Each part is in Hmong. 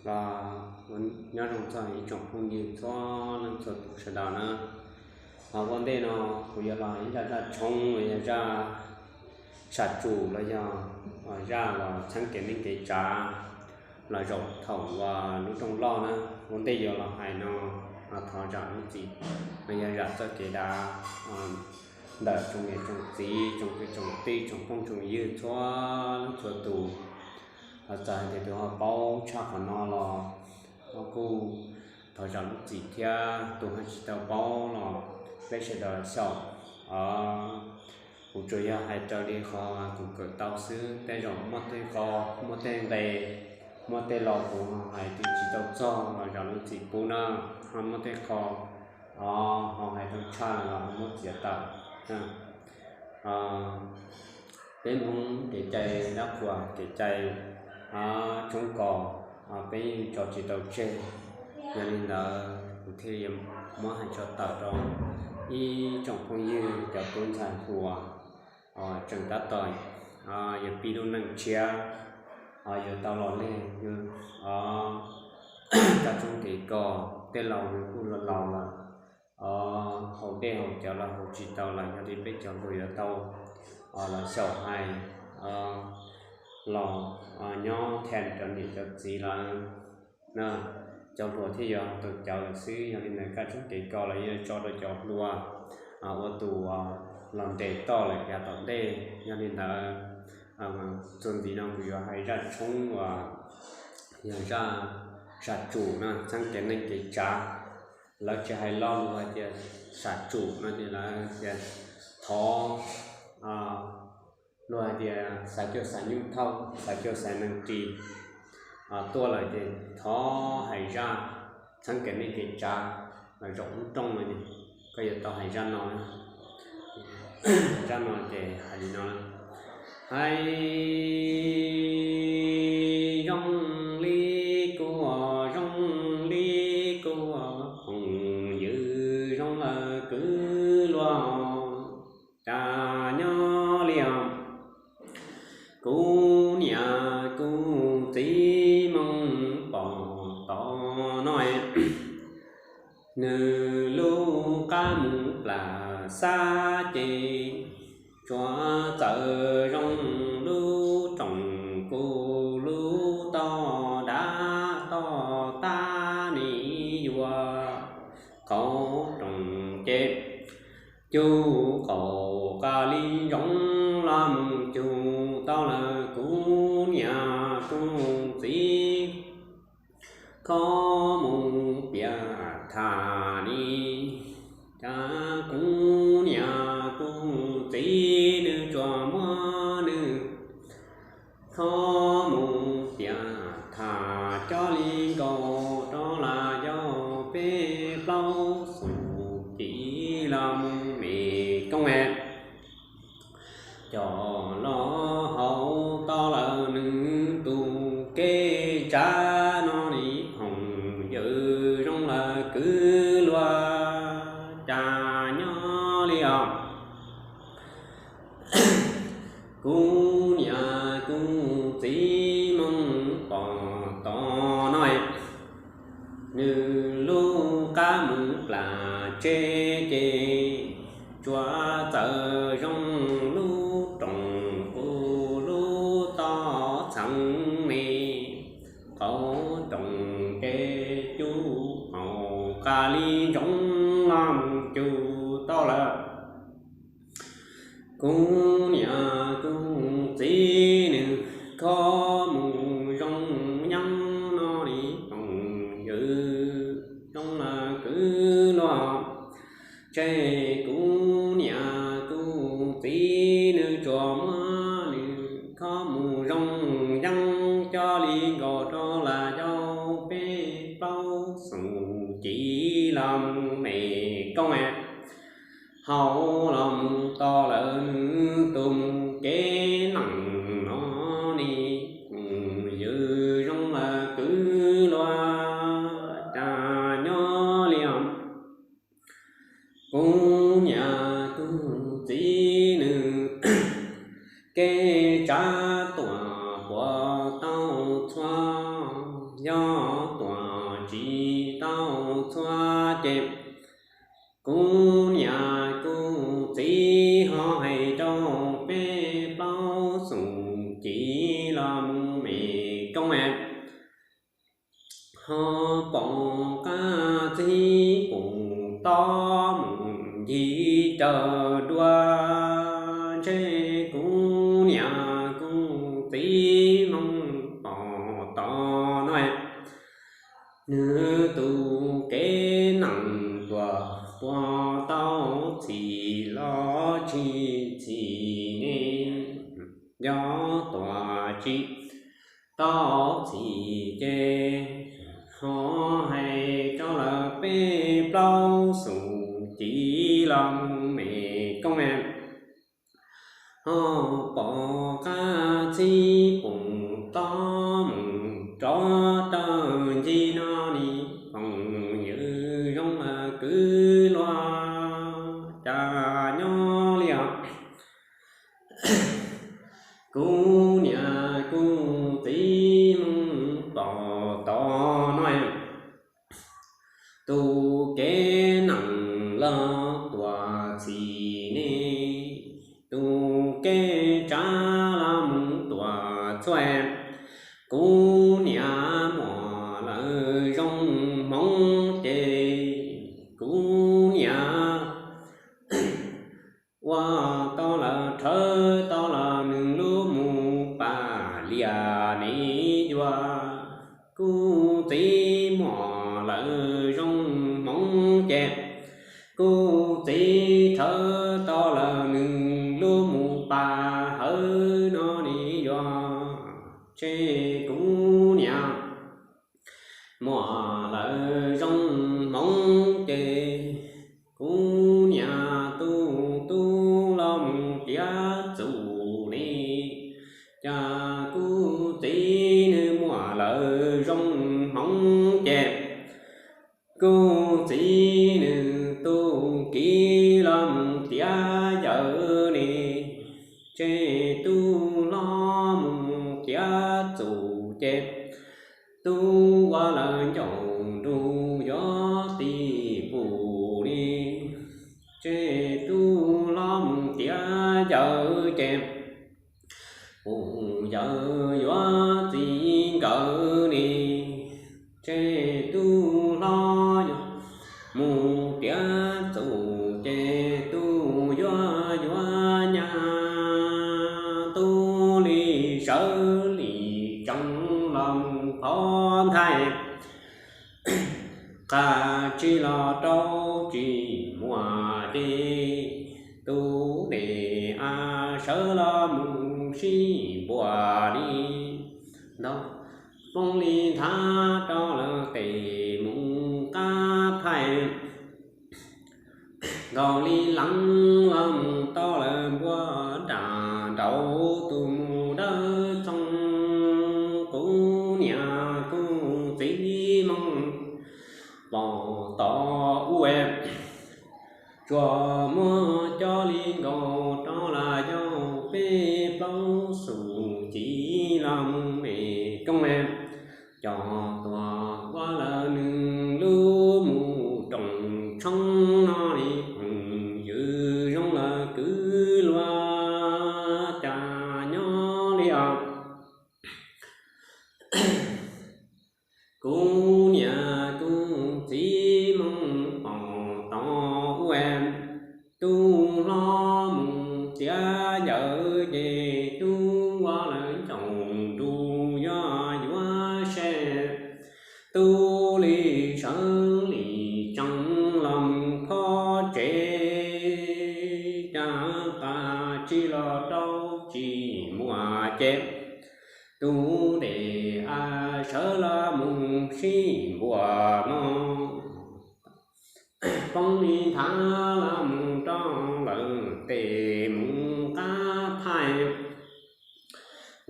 Los nyob zoo txog ib tsoom phooj ywg txhua leej txhua tus sawv daws na. Ho ua ntej no kuv yuav los ib zaj zaj tshoob uas yog zaj sam tsum los yog zaj los txheeb kev neej kev tsav los zaum thaum uas lub rooj loj na. Ua ntej yuav los hais no, thov zam lub txim, no yog zam txoj kev dav ntawm tsoom niam tsoom txiv, tsoom kwv tsoom tij, tsoom phooj tsoom ywg txhua leej txhua tus. Txawm hais tias tus ho paub tshaj qhov no los kuj thov zam lub txim thiab, tus ho tsis tau paub los peb sawv daws xyaum. Kuv tsuas yog hais raws li qhov kuv kawm tau xwb, tej zaum muaj tej qho, muaj tej nqe, muaj tej lo kuv hais twb tsis tau txog los zam lub txim pub na. Ho muaj tej qho ho hais tau tshaj los muab txiav tawm. Peb Hmoob kev cai dab qhuas, kev cai tshoob kos, peb yeej tso tsis tau tseg. Yog li ntawd kuv thiaj li muab hais tso tawm rau ib tsoom phooj ywg cov tub ntxhais hluas tseem tab tom yuav pib lub neej tshiab, yuav tau los leg, kaj tshoob kev kos, tej laus nws kuj laus laus lawm, haus dej haus cawv los haus tsis tau lawm. Yog li peb cov hluas yuav tau los xyaum hais los nyob thee cov niam cov txiv lawm. Cov hluas thiaj yuav tau cawv lawm xwb. Yog li ntawd kaj tshoob kev kos los yuav tso rau cov hluas ua tus los nres toj lawm yav tom ntej. Yog li ntawd txuas ntxiv no kuv yuav hais zaj tshoob uas yog zaj sam tsum no, txheeb kev neej kev tsav. Lawv tsis hais lo lus hais tias sam tsum no ces lawv tias thov, luag hais tias xaiv cuag xaiv nyuj thauj, xaiv cuag xaiv neeg ris tuaj lawm ces thov hais zaj txheeb kev neej kev tsav los zaum lub rooj no ces koj yuav tau hais zaj no. Zaj no ces hais li no: Hais zoo li kuv, zoo li kuv phooj ywg zoo lawm kwv luag, cas nyob li os, kuv niam kuv txiv moog pom tom no, nws lub qab mus plam xab ces tsuas txawm zoo lub rooj kuv lub toj dav toj tab nis yuav qhov rooj ces cug qaum qas li ntsoov los mus cug tau lawm kuv niam kuv txiv. Kho mus piav tham ni, cas kuv niam kuv txiv nws tsuas muab nws kho mus piav tham coj li nkaus rau lawm yog peb plaub xus ci los mus me koob es coj los haus tau lawm nws tus kev tsav no li phooj ywg zoo lawm kwv luag, cas nyob li os, kuv niam kuv txiv moog pom tom no, nws lub qab mus plam tseg ces tsuas txawm zoo lub rooj kuv lub toj txheeb ne, qhov rooj ces cug qaum qas li ntsoov los mus cug tau lawm kuv niam kuv txiv nws kho mus zoo nyob no li phooj ywg zoo lawm kwv luag, ces kuv niam kuv txiv nws tsuas muab nws kho mus zoo yeeb coj li nkaus rau lawm yog peb plaub xus ci los mus me koob es haus los mus tau lawm nws tus mus kev neej no li phooj ywg zoo lawm kwv luag, cas nyob li os, kuv niam kuv txiv nws kev tsav tuam puav tau txhua yog tuam tsis tau txhua ces kuv niam kuv txiv ho hais rau peb plaub xus ci los mus me koob, ho pom qab txib pum tob mus ncig raws dua, ntshe kuv niam kuv txiv moog pom tod no, nws tus kev neeg tuaj puas tau txhim los tsis txhim ne, yog tuaj tsis tau txhim ces ho hais rau lawv peb plaub xus ci los mus me koob, ho pom qab txib pum tob mus rov raws ncig no ne, phooj ywg zoo kwv luag cas nyob li os. Kuv niam kuv txiv moog pom tod no, tus kev neeg los tuaj txhim ne, tus kev tsav los mus tuaj txhua. Kuv niam muaj lawv zoo hmoov ces kuv niam ua tau lawv rhawv tau lawv nws lub mus pas liaj ne yuav. Kuv txiv muaj lawv zoo hmoov ces kuv txiv rhawv tau lawv nws lub mus pas hawv no ne yuav. Ces kuv niam muaj lawv zoo hmoov ces kuv niam tus tub los mus tiav txuj ne, cas kuv txiv nws muaj lawv zoo hmoov ces kuv txiv nws tus kiv los mus tiav yawm ne, ces tus hlob mus tiav txuj ces tus ua lawv ncaus nruj yuav tib pum ne, ces tus hlob mus tiav yawm ces pum yawm yuav txij nkawm ne, ces tus hlob mus tiav txuj ces tus yuav yuav nyab, tus li sawv li tsees los mus phov nthaij, qas tsis los rau tsis muaj ces tus dej av sawv los mus sib npuaj li ntawd, poob li nthav rau lawv tes mus qab phaij. Nkaus li leev los mus tau lawv npuaj nram nraud tus mus dawb txoo, kuv niam kuv txiv moog pom tod ua, tsuas muab coj li nkaus rau lawv yog peb plaub xus ci los mus me koob, coj tuaj ua lawv nws lub mus rooj tshoob no li phooj ywg zoo lawv kwv luag cas nyob li os. Kuv niam kuv txiv moog pom tod ua, tus hlob mus tiav yawm ces tus ua lawv ncaus nruj yuav yuav seb, tus li sawv li tsees los mus phov tsev, cas qas tsis los rau tsis muaj ces tus dej av sawv los mus sib npuaj no, poob li nthav los mus rau lawv tes mus qab phaij.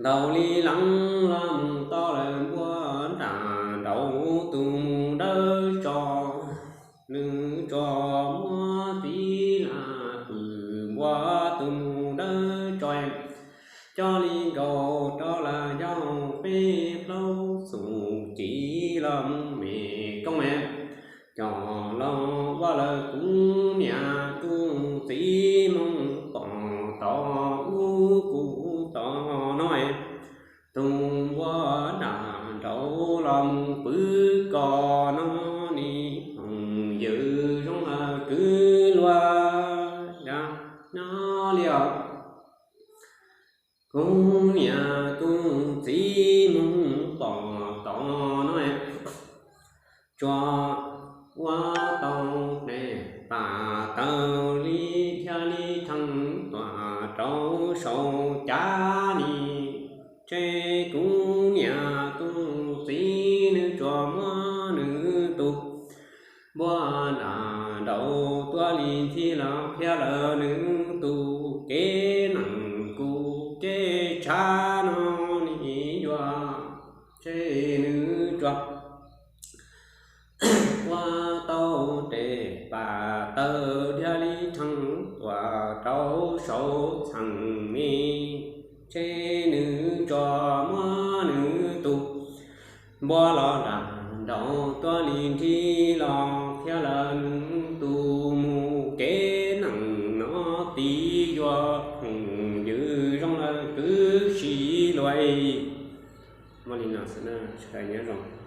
Ntaus li leev los mus tau lawv npuaj nram nraud tus mus dawb tso, nws tso muab txiv lam pw npuaj tus mus dawb tso, coj li nkaus rau lawv yog peb plaub xum civ los mus me koob me, coj los ua lawv kuv niam kuv txiv mus pom tod ub kuv tod no. Tus npua nram nraud los mus pw koj no, nim phooj ywg zoo lawm kwv luag no li os. Kuv niam kuv txiv mus pom tod no, tsuas ua tau tes pam taw li thiaj li theej tuaj rau saum cav ni. Ces kuv niam kuv txiv nws tsuas muab nws tus npua nram nraud tuaj li nthi los qhia lawm nws tus kev neeg kuv ces tshav no li yuav, ces nws tsuas ua tau tes pam taw thiaj li theej tuaj rau saum txheej ni. Ces nws tsuas muab nws tus npua los nram nraud tuaj li nthi los qhia lawm nws tus mus kev neeg no, tiv yuav phooj ywg zoo lawm kwv si luag. Muaj li no xwb na, sawv daws nyob zoo.